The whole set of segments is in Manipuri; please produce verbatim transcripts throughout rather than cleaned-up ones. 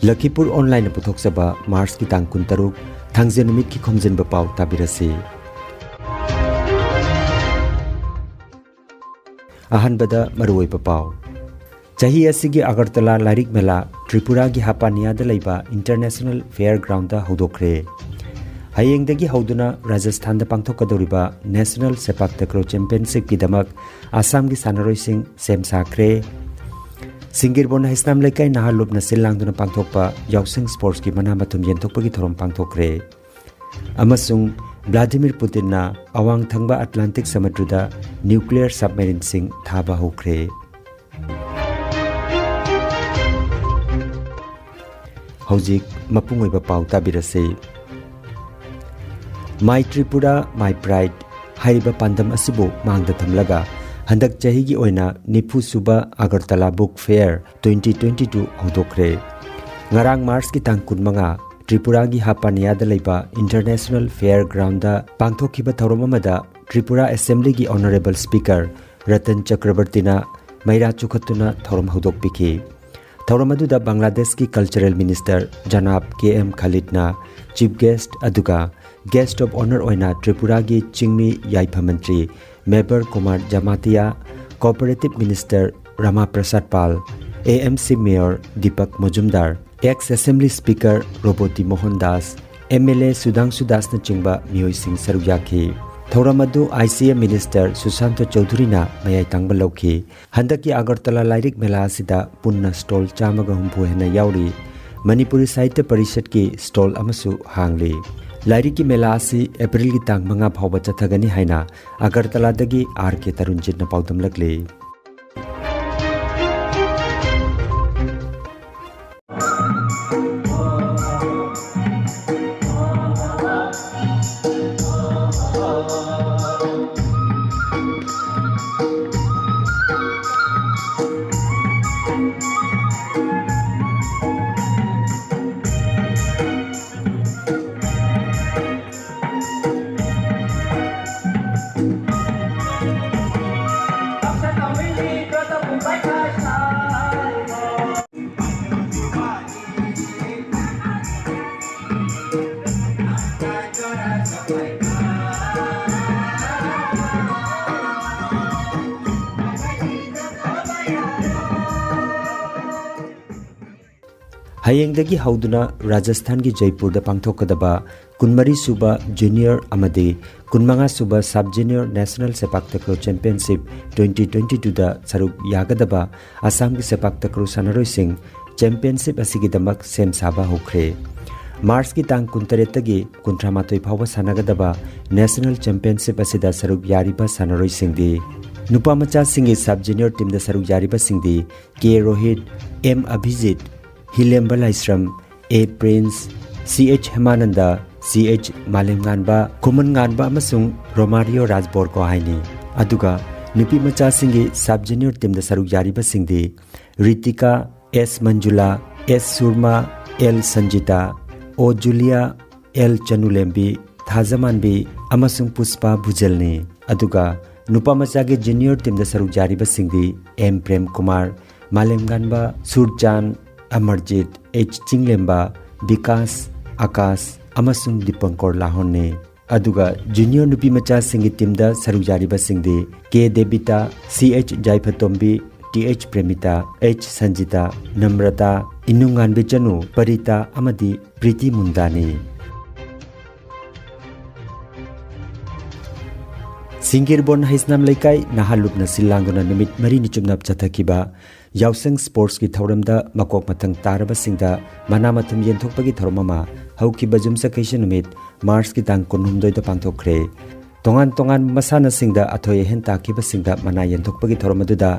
ꯂꯈꯤꯄꯨꯔ ꯑꯣꯟꯂꯥꯏꯟꯅ ꯄꯨꯊꯣꯛꯆꯕ ꯃꯥꯔꯆꯀꯤ ꯇꯥꯡ ꯀꯨꯟꯇꯔꯨꯛ, ꯊꯥꯡꯖ ꯅꯨꯃꯤꯠꯀꯤ ꯈꯣꯝꯖꯤꯟꯕ ꯄꯥꯎ ꯇꯥꯕꯤꯔꯁꯤ꯫ ꯑꯍꯥꯟꯕꯗ ꯃꯔꯨꯑꯣꯏꯕ ꯄꯥꯎ꯫ ꯆꯍꯤ ꯑꯁꯤꯒꯤ ꯑꯒꯔꯇꯂꯥ ꯂꯥꯏꯔꯤꯛ ꯃꯦꯂꯥ ꯇ꯭ꯔꯤꯄꯨꯔꯥꯒꯤ ꯍꯥꯄꯥꯅꯤꯌꯥꯗ ꯂꯩꯕ ꯏꯟꯇꯔꯅꯦꯁꯅꯦꯜ ꯐꯦꯌꯔ ꯒ꯭ꯔꯥꯎꯟꯗ ꯍꯧꯗꯣꯛꯈ꯭ꯔꯦ꯫ ꯍꯌꯦꯡꯗꯒꯤ ꯍꯧꯗꯨꯅ ꯔꯥꯖꯁꯊꯥꯟꯗ ꯄꯥꯡꯊꯣꯛꯀꯗꯧꯔꯤꯕ ꯅꯦꯁꯅꯦꯜ ꯁꯦꯄꯥꯛ ꯇꯀ꯭ꯔꯣ ꯆꯦꯝꯄꯤꯌꯟꯁꯤꯞꯀꯤꯗꯃꯛ ꯑꯁꯥꯝꯒꯤ ꯁꯥꯟꯅꯔꯣꯏꯁꯤꯡ ꯁꯦꯝ ꯁꯥꯈ꯭ꯔꯦ꯫ ꯁꯤꯡꯒꯤꯔꯕꯣꯟ ꯍꯩꯁꯅꯥꯝ ꯂꯩꯀꯥꯏ ꯅꯍꯥ ꯂꯨꯞꯅ ꯁꯤꯜ ꯂꯥꯡꯗꯨꯅ ꯄꯥꯡꯊꯣꯛꯄ ꯌꯥꯎꯁꯪ ꯁ꯭ꯄꯣꯔꯠꯁꯀꯤ ꯃꯅꯥ ꯃꯊꯨꯝ ꯌꯦꯟꯊꯣꯛꯄꯒꯤ ꯊꯧꯔꯝ ꯄꯥꯡꯊꯣꯛꯈ꯭ꯔꯦ꯫ ꯑꯃꯁꯨꯡ ꯚ꯭ꯂꯥꯗꯤꯃꯤꯔ ꯄꯨꯇꯤꯟꯅ ꯑꯋꯥꯡ ꯊꯪꯕ ꯑꯦꯠꯂꯥꯟꯇꯤꯛ ꯁꯃꯨꯗ꯭ꯔꯗ ꯅ꯭ꯌꯨꯀ꯭ꯂꯤꯌꯔ ꯁꯕꯃꯦꯔꯤꯟꯁꯤꯡ ꯊꯥꯕ ꯍꯧꯈ꯭ꯔꯦ꯫ ꯍꯧꯖꯤꯛ ꯃꯄꯨꯡ ꯑꯣꯏꯕ ꯄꯥꯎ ꯇꯥꯕꯤꯔꯁꯤ꯫ My Tripura, My Pride ꯍꯥꯏꯔꯤꯕ ꯄꯥꯟꯗꯝ ꯑꯁꯤꯕꯨ ꯃꯥꯡꯗ ꯊꯝꯂꯒ ꯍꯟꯗꯛ ꯆꯍꯤꯒꯤ ꯑꯣꯏꯅ ꯅꯤꯐꯨ ꯁꯨꯕ Agartala book ꯐꯦꯌꯔ twenty twenty two ꯍꯧꯗꯣꯛꯈ꯭ꯔꯦ꯫ ꯉꯔꯥꯡ ꯃꯥꯔꯆꯀꯤ ꯇꯥꯡ ꯀꯨꯟꯃꯉꯥ ꯇ꯭ꯔꯤꯄꯨꯔꯥꯒꯤ ꯍꯥꯄꯥꯅꯤꯌꯥꯗ ꯂꯩꯕ ꯏꯟꯇꯔꯅꯦꯁꯅꯦꯜ ꯐꯦꯌꯔ ꯒ꯭ꯔꯥꯎꯟꯗ ꯄꯥꯡꯊꯣꯛꯈꯤꯕ ꯊꯧꯔꯝ ꯑꯃꯗ ꯇ꯭ꯔꯤꯄꯨꯔꯥ ꯑꯦꯁꯦꯝꯕ꯭ꯂꯤꯒꯤ ꯑꯣꯅꯔꯦꯕꯜ ꯁ꯭ꯄꯤꯀꯔ ꯔꯇꯟ ꯆꯀ꯭ꯔꯕꯔꯇꯤꯅ ꯃꯩꯔꯥ ꯆꯨꯈꯠꯇꯨꯅ ꯊꯧꯔꯝ ꯍꯧꯗꯣꯛꯄꯤꯈꯤ꯫ ꯊꯧꯔꯝ ꯑꯗꯨꯗ ꯕꯪꯒ꯭ꯂꯥꯗꯦꯁꯀꯤ cultural minister Janab K M ꯈꯥꯂꯤꯗꯅ ꯆꯤꯐ ꯒꯦꯁ꯭ꯠ, ꯑꯗꯨꯒ ꯒꯦꯁ꯭ꯠ ꯑꯣꯐ ꯑꯣꯅꯔ ꯑꯣꯏꯅ ꯇ꯭ꯔꯤꯄꯨꯔꯥꯒꯤ ꯆꯤꯡꯃꯤ ꯌꯥꯏꯐ ꯃꯟꯇ꯭ꯔꯤ Mevar Kumar Jamatia, cooperative minister Rama Prasad Paul, A M C mayor Dipak Majumdar, ex assembly speaker Rebati Mohan Das, M L A ꯁꯨꯙꯥꯡꯁꯨ ꯗꯥꯁꯅꯆꯤꯡꯕ ꯃꯤꯑꯣꯏꯁꯤꯡ ꯁꯔꯨꯛ ꯌꯥꯈꯤ꯫ ꯊꯧꯔꯝ ꯑꯗꯨ ꯑꯥꯏ ꯁꯤ ꯑꯦꯝ ꯃꯤꯅꯤꯁꯇꯔ ꯁꯨꯁꯥꯟꯇ ꯆꯧꯙꯨꯔꯤꯅ ꯃꯌꯥꯏ ꯇꯥꯡꯕ ꯂꯧꯈꯤ꯫ ꯍꯟꯗꯛꯀꯤ ꯑꯒꯔꯇꯂꯥ ꯂꯥꯏꯔꯤꯛ ꯃꯦꯂꯥ ꯑꯁꯤꯗ ꯄꯨꯟꯅ ꯁ꯭ꯇꯣꯜ ꯆꯥꯝꯃꯒ ꯍꯨꯝꯐꯨ ꯍꯦꯟꯅ ꯌꯥꯎꯔꯤ꯫ ꯃꯅꯤꯄꯨꯔꯤ ꯁꯥꯍꯤꯇ꯭ꯌ ꯄꯔꯤꯁꯠꯀꯤ ꯁ꯭ꯇꯣꯜ ꯑꯃꯁꯨ ꯍꯥꯡꯂꯤ꯫ ꯂꯥꯏꯔꯤꯛꯀꯤ ꯃꯦꯂꯥ ꯑꯁꯤ ꯑꯦꯄ꯭ꯔꯤꯜꯒꯤ ꯇꯥꯡ ꯃꯉꯥ ꯐꯥꯎꯕ ꯆꯠꯊꯒꯅꯤ ꯍꯥꯏꯅ ꯑꯒꯔꯇꯂꯥꯗꯒꯤ ꯑꯥꯔ ꯀꯦ ꯇꯔꯨꯟꯖꯤꯠꯅ ꯄꯥꯎꯗꯝꯂꯛꯂꯤ꯫ ꯍꯌꯦꯡꯗꯒꯤ ꯍꯧꯗꯨꯅ ꯔꯥꯖꯁꯊꯥꯟꯒꯤ ꯖꯩꯄꯨꯔꯗ ꯄꯥꯡꯊꯣꯛꯀꯗꯕ ꯀꯨꯟꯃꯔꯤ ꯁꯨꯕ ꯖꯨꯅꯤꯌꯔ ꯑꯃꯗꯤ ꯀꯨꯟꯃꯉꯥ ꯁꯨꯕ ꯁꯕ junior national sepak takraw championship twenty twenty ꯇꯨꯗ ꯁꯔꯨꯛ ꯌꯥꯒꯗꯕ ꯑꯁꯥꯝꯒꯤ ꯁꯦꯄꯥꯛ ꯇꯀ꯭ꯔꯣ ꯁꯥꯟꯅꯔꯣꯏꯁꯤꯡ ꯆꯦꯝꯄꯤꯌꯟꯁꯤꯞ ꯑꯁꯤꯒꯤꯗꯃꯛ ꯁꯦꯝ ꯁꯥꯕ ꯍꯧꯈ꯭ꯔꯦ꯫ ꯃꯥꯔꯆꯀꯤ ꯇꯥꯡ ꯀꯨꯟꯇꯔꯦꯠꯇꯒꯤ ꯀꯨꯟꯊ꯭ꯔꯥ ꯃꯥꯊꯣꯏ ꯐꯥꯎꯕ ꯁꯥꯟꯅꯒꯗꯕ ꯅꯦꯁꯅꯦꯜ ꯆꯦꯝꯄꯤꯌꯟꯁꯤꯞ ꯑꯁꯤꯗ ꯁꯔꯨꯛ ꯌꯥꯔꯤꯕ ꯁꯥꯟꯅꯔꯣꯏꯁꯤꯡꯗꯤ, ꯅꯨꯄꯥ ꯃꯆꯥꯁꯤꯡꯒꯤ ꯁꯕ ꯖꯨꯅꯤꯌꯔ ꯇꯤꯝꯗ ꯁꯔꯨꯛ ꯌꯥꯔꯤꯕꯁꯤꯡꯗꯤ ꯀꯦ ꯔꯣꯍꯤꯠ, ꯑꯦꯝ ꯑꯚꯤꯖꯤꯠ, ꯍꯤꯂꯦꯝꯕ ꯂꯥꯏꯁ꯭ꯔꯝ, ꯑꯦ ꯄ꯭ꯔꯤꯟꯁ, ꯁꯤ ꯑꯩꯆ ꯍꯦꯃꯥꯅꯟꯗ, ꯁꯤ ꯑꯩꯆ ꯃꯥꯂꯦꯝꯉꯥꯟꯕ, ꯈꯨꯃꯟ ꯉꯥꯟꯕ ꯑꯃꯁꯨꯡ ꯔꯣꯃꯥꯔꯤꯌꯣ ꯔꯥꯖꯕꯣꯔꯀꯣ ꯍꯥꯏꯅꯤ꯫ ꯑꯗꯨꯒ ꯅꯨꯄꯤ ꯃꯆꯥꯁꯤꯡꯒꯤ ꯁꯕ ꯖꯨꯅꯤꯌꯔ ꯇꯤꯝꯗ ꯁꯔꯨꯛ ꯌꯥꯔꯤꯕꯁꯤꯡꯗꯤ ꯔꯤꯇꯤꯀꯥ, ꯑꯦꯁ ꯃꯟꯖꯨꯂꯥ, ꯑꯦꯁ ꯁꯨꯔꯃꯥ, ꯑꯦꯜ ꯁꯟꯖꯤꯇꯥ, ꯑꯣ ꯖꯨꯂꯤꯌꯥ, ꯑꯦꯜ ꯆꯅꯨꯂꯦꯝꯕꯤ, ꯊꯥꯖꯃꯥꯟꯕꯤ ꯑꯃꯁꯨꯡ ꯄꯨꯁꯄꯥ ꯚꯨꯖꯦꯜꯅꯤ꯫ ꯑꯗꯨꯒ ꯅꯨꯄꯥ ꯃꯆꯥꯒꯤ ꯖꯨꯅꯤꯌꯔ ꯇꯤꯝꯗ ꯁꯔꯨꯛ ꯌꯥꯔꯤꯕꯁꯤꯡꯗꯤ ꯑꯦꯝ ꯄ꯭ꯔꯦꯝ ꯀꯨꯃꯥꯔ, ꯃꯥꯂꯦꯝꯒꯥꯟꯕ, ꯁꯨꯔꯆꯥꯟ, ꯑꯃꯔꯖꯤꯠ, ꯑꯩꯆ ꯆꯤꯡꯂꯦꯝꯕ, ꯕꯤꯀꯥꯁ, ꯑꯀꯥꯁ ꯑꯃꯁꯨꯡ ꯗꯤꯄꯪꯀꯣꯔ ꯂꯥꯍꯣꯟꯅꯤ꯫ ꯑꯗꯨꯒ ꯖꯨꯅꯤꯌꯔ ꯅꯨꯄꯤ ꯃꯆꯥꯁꯤꯡꯒꯤ ꯇꯤꯝꯗ ꯁꯔꯨꯛ ꯌꯥꯔꯤꯕꯁꯤꯡꯗꯤ ꯀꯦ ꯗꯦꯕꯤꯇꯥ, ꯁꯤ ꯑꯩꯆ ꯌꯥꯏꯐꯇꯣꯝꯕꯤ, ꯇꯤ ꯑꯩꯆ ꯄ꯭ꯔꯦꯃꯤꯇꯥ, ꯑꯩꯆ ꯁꯟꯖꯤꯇꯥ, ꯅꯝꯔꯇꯥ, ꯏꯅꯨꯉꯥꯟꯕꯤ ꯆꯅꯨ, ꯄꯔꯤꯇꯥ ꯑꯃꯗꯤ ꯄ꯭ꯔꯤꯇꯤ ꯃꯨꯟꯗꯥꯅꯤ꯫ ꯁꯤꯡꯒꯤꯔꯕꯣꯟ ꯍꯩꯁꯅꯥꯝ ꯂꯩꯀꯥꯏ ꯅꯍꯥ ꯂꯨꯞꯅ ꯁꯤꯜ ꯂꯥꯡꯗꯨꯅ ꯅꯨꯃꯤꯠ ꯃꯔꯤꯅꯤ ꯆꯨꯞꯅ ꯆꯠꯊꯈꯤꯕ ꯌꯥꯎꯁꯪ ꯁ꯭ꯄꯣꯔꯠꯁꯀꯤ ꯊꯧꯔꯝꯗ ꯃꯀꯣꯛ ꯃꯊꯪ ꯇꯥꯔꯕꯁꯤꯡꯗ ꯃꯅꯥ ꯃꯊꯨꯝ ꯌꯦꯟꯊꯣꯛꯄꯒꯤ ꯊꯧꯔꯝ ꯑꯃ ꯍꯧꯈꯤꯕ ꯌꯨꯝꯁꯀꯩꯁ ꯅꯨꯃꯤꯠ ꯃꯥꯔꯆꯀꯤ ꯇꯥꯡ ꯀꯨꯟꯍꯨꯝꯗꯣꯏꯗ ꯄꯥꯡꯊꯣꯛꯈ꯭ꯔꯦ꯫ ꯇꯣꯉꯥꯟ ꯇꯣꯉꯥꯟꯕ ꯃꯁꯥꯟꯅꯁꯤꯡꯗ ꯑꯊꯣꯏ ꯑꯍꯦꯟ ꯇꯥꯈꯤꯕꯁꯤꯡꯗ ꯃꯅꯥ ꯌꯦꯟꯊꯣꯛꯄꯒꯤ ꯊꯧꯔꯝ ꯑꯗꯨꯗ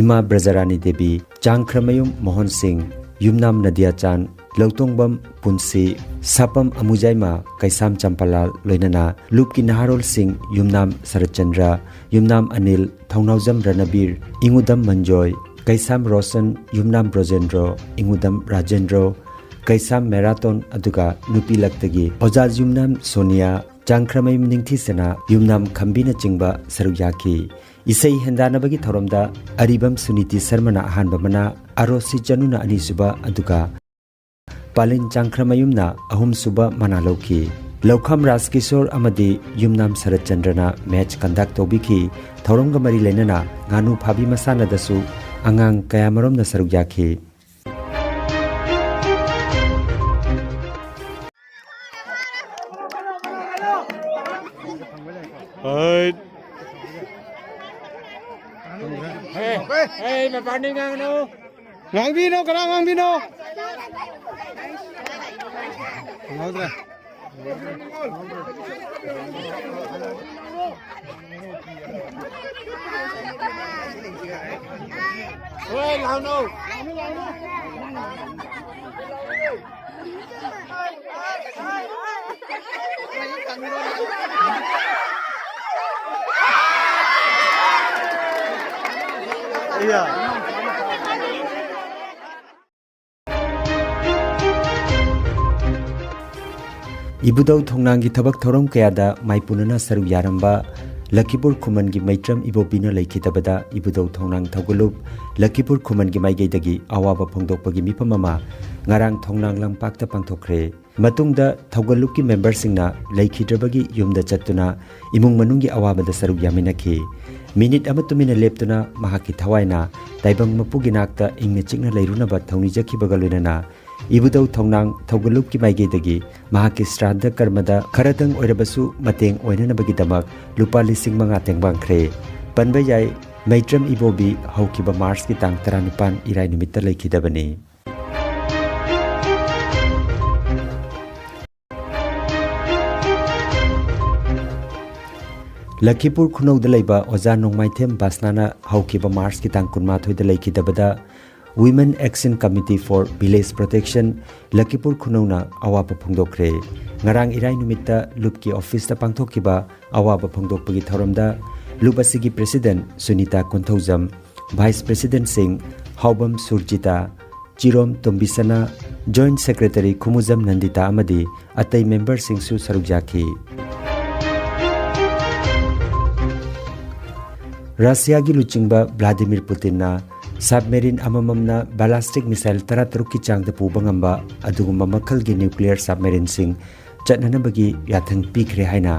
ꯏꯃꯥ ꯕ꯭ꯔꯖꯔꯥꯅꯤ ꯗꯦꯕꯤ, ꯆꯥꯡꯈ꯭ꯔꯃꯌꯨꯝ ꯃꯣꯍꯟ ꯁꯤꯡ, ꯌꯨꯝꯅꯥꯝ ꯅꯗꯤꯌꯥꯆꯥꯟ, ꯂꯧꯇꯣꯡꯕꯝ ꯄꯨꯟꯁꯤ, ꯁꯥꯄꯝ ꯑꯃꯨꯖꯥꯏꯃ, ꯀꯩꯁꯥꯝ ꯆꯝꯄꯥꯂꯥꯜ, ꯂꯣꯏꯅꯅ ꯂꯨꯞꯀꯤ ꯅꯍꯥꯔꯣꯜꯁꯤꯡ ꯌꯨꯝꯅꯥꯝ ꯁꯔꯠꯆꯟꯗ꯭ꯔ, ꯌꯨꯝꯅꯥꯝ ꯑꯅꯤꯜ, ꯊꯧꯅꯥꯎꯖꯝ ꯔꯅꯕꯤꯔ, ꯏꯉꯨꯗꯝ ꯃꯟꯖꯣꯏ, ꯀꯩꯁꯥꯝ ꯔꯣꯁꯟ, ꯌꯨꯝꯅꯥꯝ ꯕ꯭ꯔꯣꯖꯦꯟꯗ꯭ꯔꯣ, ꯏꯉꯨꯗꯝ ꯔꯥꯖꯦꯟꯗ꯭ꯔꯣ, ꯀꯩꯁꯥꯝ ꯃꯦꯔꯥꯇꯣꯟ, ꯑꯗꯨꯒ ꯅꯨꯄꯤ ꯂꯛꯇꯒꯤ ꯑꯣꯖꯥ ꯌꯨꯝꯅꯥꯝ ꯁꯣꯅꯤꯌꯥ, ꯆꯥꯡꯈ꯭ꯔꯃꯌꯨꯝ ꯅꯤꯡꯊꯤꯁꯅꯥ, ꯌꯨꯝꯅꯥꯝ ꯈꯝꯕꯤꯅꯆꯤꯡꯕ ꯁꯔꯨꯛ ꯌꯥꯈꯤ꯫ ꯏꯁꯩ ꯍꯦꯟꯗꯥꯟꯅꯕꯒꯤ ꯊꯧꯔꯝꯗ ꯑꯔꯤꯕꯝ ꯁꯨꯅꯤꯇꯤ ꯁꯔꯃꯅ ꯑꯍꯥꯟꯕ ꯃꯅꯥ, ꯑꯔꯣꯁꯤ ꯆꯅꯨꯅ ꯑꯅꯤꯁꯨꯕ, ꯑꯗꯨꯒ ꯄꯥꯂꯤꯟ ꯆꯥꯡꯈ꯭ꯔꯃꯌꯨꯝꯅ ꯑꯍꯨꯝꯁꯨꯕ ꯃꯅꯥ ꯂꯧꯈꯤ꯫ ꯂꯧꯈꯥꯝ ꯔꯥꯖꯀꯤꯁꯣꯔ ꯑꯃꯗꯤ ꯌꯨꯝꯅꯥꯝ ꯁꯔꯠꯆꯟꯗ꯭ꯔꯅ ꯃꯦꯆ ꯀꯟꯗꯛ ꯇꯧꯕꯤꯈꯤ꯫ ꯊꯧꯔꯝꯒ ꯃꯔꯤ ꯂꯩꯅꯅ ꯉꯥꯅꯨ ꯐꯥꯕꯤ ꯃꯁꯥꯟꯅꯗꯁꯨ ꯑꯉꯥꯡ ꯀꯌꯥꯃꯔꯣꯝꯅ ꯁꯔꯨꯛ ꯌꯥꯈꯤ꯫ Hey, hey, ꯃꯄꯥꯟꯗ ꯉꯥꯡꯒꯅꯨ꯫ ꯉꯥꯡꯕꯤꯅꯣ, ꯀꯅꯥ ꯉꯥꯡꯕꯤꯅꯣ? ꯈꯪꯍꯧꯗ꯭ꯔꯦ꯫ ꯍꯣꯏ, ꯂꯥꯎꯅꯧ꯫ ꯏꯕꯨꯙꯧ ꯊꯣꯡꯅꯥꯡꯒꯤ ꯊꯕꯛ ꯊꯧꯔꯝ ꯀꯌꯥꯗ ꯃꯥꯏꯄꯨꯅꯅ ꯁꯔꯨꯛ ꯌꯥꯔꯝꯕ ꯂꯈꯤꯄꯨꯔ ꯈꯨꯃꯟꯒꯤ ꯃꯩꯇ꯭ꯔꯝ ꯏꯕꯣꯕꯤꯅ ꯂꯩꯈꯤꯗꯕꯗ ꯏꯕꯨꯙꯧ ꯊꯣꯡꯅꯥꯡ ꯊꯧꯒꯂꯨꯞ ꯂꯈꯤꯄꯨꯔ ꯈꯨꯃꯟꯒꯤ ꯃꯥꯏꯀꯩꯗꯒꯤ ꯑꯋꯥꯕ ꯐꯣꯡꯗꯣꯛꯄꯒꯤ ꯃꯤꯐꯝ ꯑꯃ ꯉꯔꯥꯡ ꯊꯣꯡꯅꯥꯡ ꯂꯝꯄꯥꯛꯇ ꯄꯥꯡꯊꯣꯛꯈ꯭ꯔꯦ꯫ ꯃꯇꯨꯡꯗ ꯊꯧꯒꯜꯂꯨꯞꯀꯤ ꯃꯦꯝꯕꯔꯁꯤꯡꯅ ꯂꯩꯈꯤꯗ꯭ꯔꯕꯒꯤ ꯌꯨꯝꯗ ꯆꯠꯇꯨꯅ ꯏꯃꯨꯡ ꯃꯅꯨꯡꯒꯤ ꯑꯋꯥꯕꯗ ꯁꯔꯨꯛ ꯌꯥꯃꯤꯟꯅꯈꯤ꯫ ꯃꯤꯅꯤꯠ ꯑꯃ ꯇꯨꯃꯤꯟꯅ ꯂꯦꯞꯇꯨꯅ ꯃꯍꯥꯛꯀꯤ ꯊꯋꯥꯏꯅ ꯇꯥꯏꯕꯪ ꯃꯄꯨꯒꯤ ꯅꯥꯛꯇ ꯏꯪꯅ ꯆꯤꯛꯅ ꯂꯩꯔꯨꯅꯕ ꯊꯧꯅꯤꯖꯈꯤꯕꯒ ꯂꯣꯏꯅꯅ ꯏꯕꯨꯙꯧ ꯊꯣꯡꯅꯥꯡ ꯊꯧꯒꯜꯂꯨꯞꯀꯤ ꯃꯥꯏꯀꯩꯗꯒꯤ ꯃꯍꯥꯛꯀꯤ ꯁ꯭ꯔꯥꯗꯙ ꯀꯔꯃꯗ ꯈꯔꯗꯪ ꯑꯣꯏꯔꯕꯁꯨ ꯃꯇꯦꯡ ꯑꯣꯏꯅꯅꯕꯒꯤꯗꯃꯛ ꯂꯨꯄꯥ ꯂꯤꯁꯤꯡ ꯃꯉꯥ ꯇꯦꯡꯕꯥꯡꯈ꯭ꯔꯦ꯫ ꯄꯟꯕ ꯌꯥꯏ, ꯃꯩꯇ꯭ꯔꯝ ꯏꯕꯣꯕꯤ ꯍꯧꯈꯤꯕ ꯃꯥꯔꯆꯀꯤ ꯇꯥꯡ ꯇꯔꯥꯅꯤꯄꯥꯟ ꯏꯔꯥꯏ ꯅꯨꯃꯤꯠꯇ ꯂꯩꯈꯤꯗꯕꯅꯤ꯫ ꯂꯈꯤꯄꯨꯔ ꯈꯨꯅꯧꯗ ꯂꯩꯕ ꯑꯣꯖꯥ ꯅꯣꯡꯃꯥꯏꯊꯦꯝ ꯕꯥꯁꯅꯥꯅ ꯍꯧꯈꯤꯕ ꯃꯥꯔꯆꯀꯤ ꯇꯥꯡ ꯀꯨꯟꯃꯥꯊꯣꯏꯗ ꯂꯩꯈꯤꯗꯕꯗ Women Action Committee for Village Protection ꯂꯈꯤꯄꯨꯔ ꯈꯨꯅꯧꯅ ꯑꯋꯥꯕ ꯐꯣꯡꯗꯣꯛꯈ꯭ꯔꯦ꯫ ꯉꯔꯥꯡ ꯏꯔꯥꯏ ꯅꯨꯃꯤꯠꯇ ꯂꯨꯞꯀꯤ ꯑꯣꯐꯤꯁꯇ ꯄꯥꯡꯊꯣꯛꯈꯤꯕ ꯑꯋꯥꯕ ꯐꯣꯡꯗꯣꯛꯄꯒꯤ ꯊꯧꯔꯝꯗ ꯂꯨꯞ ꯑꯁꯤꯒꯤ ꯄ꯭ꯔꯦꯁꯤꯗꯦꯟꯠ ꯁꯨꯅꯤꯇꯥ ꯀꯣꯟꯊꯧꯖꯝ, ꯚꯥꯏꯁ ꯄ꯭ꯔꯦꯁꯤꯗꯦꯟꯠꯁꯤꯡ ꯍꯥꯎꯕꯝ ꯁꯨꯔꯖꯤꯇꯥ, ꯆꯤꯔꯣꯝ ꯇꯣꯝꯕꯤꯁꯅꯥ, ꯖꯣꯏꯟꯠ ꯁꯦꯀ꯭ꯔꯦꯇꯔꯤ ꯈꯨꯃꯨꯖꯝ ꯅꯟꯗꯤꯇꯥ ꯑꯃꯗꯤ ꯑꯇꯩ ꯃꯦꯝꯕꯔꯁꯤꯡꯁꯨ ꯁꯔꯨꯛ ꯌꯥꯈꯤ꯫ ꯔꯁꯤꯌꯥꯒꯤ ꯂꯨꯆꯤꯡꯕ ꯚ꯭ꯂꯥꯗꯤꯃꯤꯔ ꯄꯨꯇꯤꯟꯅ ꯁꯕꯃꯦꯔꯤꯟ ꯑꯃꯃꯝꯅ ꯕꯦꯂꯥꯁꯇꯤꯛ ꯃꯤꯁꯥꯏꯜ ꯇꯔꯥꯇꯔꯨꯛꯀꯤ ꯆꯥꯡꯗ ꯄꯨꯕ ꯉꯝꯕ ꯑꯗꯨꯒꯨꯝꯕ ꯃꯈꯜꯒꯤ ꯅ꯭ꯌꯨꯀ꯭ꯂꯤꯌꯔ ꯁꯕꯃꯦꯔꯤꯟꯁꯤꯡ ꯆꯠꯅꯅꯕꯒꯤ ꯌꯥꯊꯪ ꯄꯤꯈ꯭ꯔꯦ ꯍꯥꯏꯅ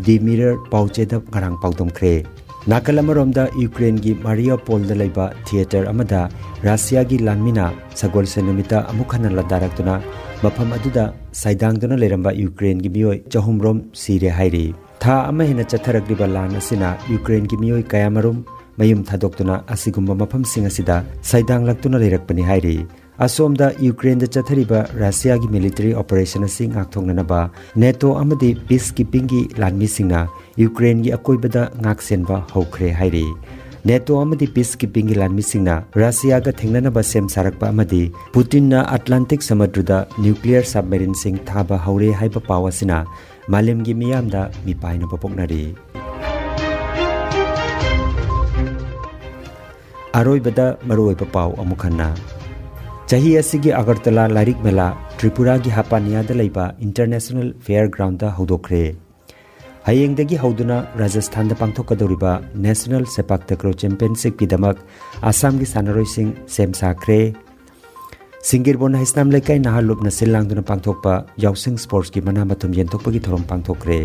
ꯗꯤ ꯃꯤꯔꯔ ꯄꯥꯎꯆꯦꯗ ꯉꯔꯥꯡ ꯄꯥꯎꯗꯝꯈ꯭ꯔꯦ꯫ ꯅꯥꯀꯜ ꯑꯃꯔꯣꯝꯗ ꯌꯨꯀ꯭ꯔꯦꯟꯒꯤ ꯃꯥꯔꯤꯌꯥꯄꯣꯜꯗ ꯂꯩꯕ ꯊꯤꯌꯦꯇꯔ ꯑꯃꯗ ꯔꯁꯤꯌꯥꯒꯤ ꯂꯥꯟꯃꯤꯅ ꯁꯒꯣꯜꯁꯦꯟ ꯅꯨꯃꯤꯠꯇ ꯑꯃꯨꯛ ꯍꯟꯅ ꯂꯥꯟꯗꯥꯔꯛꯇꯨꯅ ꯃꯐꯝ ꯑꯗꯨꯗ ꯁꯥꯏꯗꯥꯡꯗꯨꯅ ꯂꯩꯔꯝꯕ ꯌꯨꯀ꯭ꯔꯦꯟꯒꯤ ꯃꯤꯑꯣꯏ ꯆꯍꯨꯝ ꯔꯣꯝ ꯁꯤꯔꯦ ꯍꯥꯏꯔꯤ꯫ ꯊꯥ ꯑꯃ ꯍꯦꯟꯅ ꯆꯠꯊꯔꯛꯂꯤꯕ ꯂꯥꯟ ꯑꯁꯤꯅ ꯌꯨꯀ꯭ꯔꯦꯟꯒꯤ ꯃꯤꯑꯣꯏ ꯀꯌꯥꯃꯔꯨꯝ ꯃꯌꯨꯝ ꯊꯥꯗꯣꯛꯇꯨꯅ ꯑꯁꯤꯒꯨꯝꯕ ꯃꯐꯝꯁꯤꯡ ꯑꯁꯤꯗ ꯁꯩꯗꯥꯡꯂꯛꯇꯨꯅ ꯂꯩꯔꯛꯄꯅꯤ ꯍꯥꯏꯔꯤ꯫ ꯑꯁꯣꯝꯗ ꯌꯨꯀ꯭ꯔꯦꯟꯗ ꯆꯠꯊꯔꯤꯕ ꯔꯁꯤꯌꯥꯒꯤ military operation ꯑꯁꯤ ꯉꯥꯛꯊꯣꯛꯅꯅꯕ ꯅꯦꯇꯣ ꯑꯃꯗꯤ peace keepingꯒꯤ ꯂꯥꯟꯃꯤꯁꯤꯡꯅ ꯌꯨꯀ꯭ꯔꯦꯟꯒꯤ ꯑꯀꯣꯏꯕꯗ ꯉꯥꯛꯁꯦꯟꯕ ꯍꯧꯈ꯭ꯔꯦ ꯍꯥꯏꯔꯤ꯫ ꯅꯦꯇꯣ ꯑꯃꯗꯤ peace keepingꯒꯤ ꯂꯥꯟꯃꯤꯁꯤꯡꯅ ꯔꯁꯤꯌꯥꯒ ꯊꯦꯡꯅꯅꯕ ꯁꯦꯝ ꯁꯥꯔꯛꯄ ꯑꯃꯗꯤ ꯄꯨꯇꯤꯟꯅ ꯑꯠꯂꯥꯟꯇꯤꯛ ꯁꯃꯨꯗ꯭ꯔꯗ nuclear submarineꯁꯤꯡ ꯊꯥꯕ ꯍꯧꯔꯦ ꯍꯥꯏꯕ ꯄꯥꯎ ꯑꯁꯤꯅ ꯃꯥꯂꯦꯝꯒꯤ ꯃꯤꯌꯥꯝꯗ ꯃꯤꯄꯥꯏꯅꯕ ꯄꯣꯛꯅꯔꯤ꯫ ꯑꯔꯣꯏꯕꯗ ꯃꯔꯨꯑꯣꯏꯕ ꯄꯥꯎ ꯑꯃꯨꯛ ꯍꯟꯅ꯫ ꯆꯍꯤ ꯑꯁꯤꯒꯤ ꯑꯒꯔꯇꯂꯥ ꯂꯥꯏꯔꯤꯛ ꯃꯦꯂꯥ ꯇ꯭ꯔꯤꯄꯨꯔꯥꯒꯤ ꯍꯥꯄꯥꯅꯤꯌꯥꯗ ꯂꯩꯕ International Fair Groundꯗ ꯍꯧꯗꯣꯛꯈ꯭ꯔꯦ꯫ ꯍꯌꯦꯡꯗꯒꯤ ꯍꯧꯗꯨꯅ ꯔꯥꯖꯁꯊꯥꯟꯗ ꯄꯥꯡꯊꯣꯛꯀꯗꯧꯔꯤꯕ National Sepak Takraw Championshipꯀꯤꯗꯃꯛ ꯑꯁꯥꯝꯒꯤ ꯁꯥꯟꯅꯔꯣꯏꯁꯤꯡ ꯁꯦꯝ ꯁꯥꯈ꯭ꯔꯦ꯫ ꯁꯤꯡꯒꯤꯔꯕꯣꯟ ꯍꯩꯁꯅꯥꯝ ꯂꯩꯀꯥꯏ ꯅꯍꯥ ꯂꯨꯞꯅ ꯁꯤꯜ ꯂꯥꯡꯗꯨꯅ ꯄꯥꯡꯊꯣꯛꯄ ꯌꯥꯎꯁꯪ sportsꯀꯤ ꯃꯅꯥ ꯃꯊꯨꯝ ꯌꯦꯟꯊꯣꯛꯄꯒꯤ ꯊꯧꯔꯝ ꯄꯥꯡꯊꯣꯛꯈ꯭ꯔꯦ꯫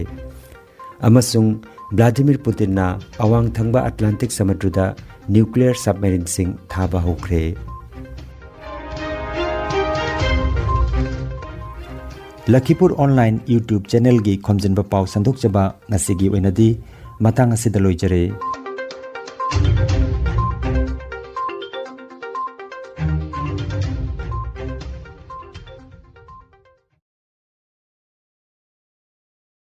ꯑꯃꯁꯨꯡ ꯚ꯭ꯂꯥꯗꯤꯃꯤꯔ ꯄꯨꯇꯤꯟꯅ ꯑꯋꯥꯡ ꯊꯪꯕ ꯑꯠꯂꯥꯟꯇꯤꯛ ꯁꯃꯨꯗ꯭ꯔꯗ nuclear submarineꯁꯤꯡ ꯊꯥꯕ ꯍꯧꯈ꯭ꯔꯦ꯫ ꯂꯈꯤꯄꯨꯔ online YouTube channelꯒꯤ ꯈꯣꯝꯖꯤꯟꯕ ꯄꯥꯎ ꯁꯟꯗꯣꯛꯆꯕ ꯉꯁꯤꯒꯤ ꯑꯣꯏꯅꯗꯤ ꯃꯇꯥꯡ ꯑꯁꯤꯗ ꯂꯣꯏꯖꯔꯦ꯫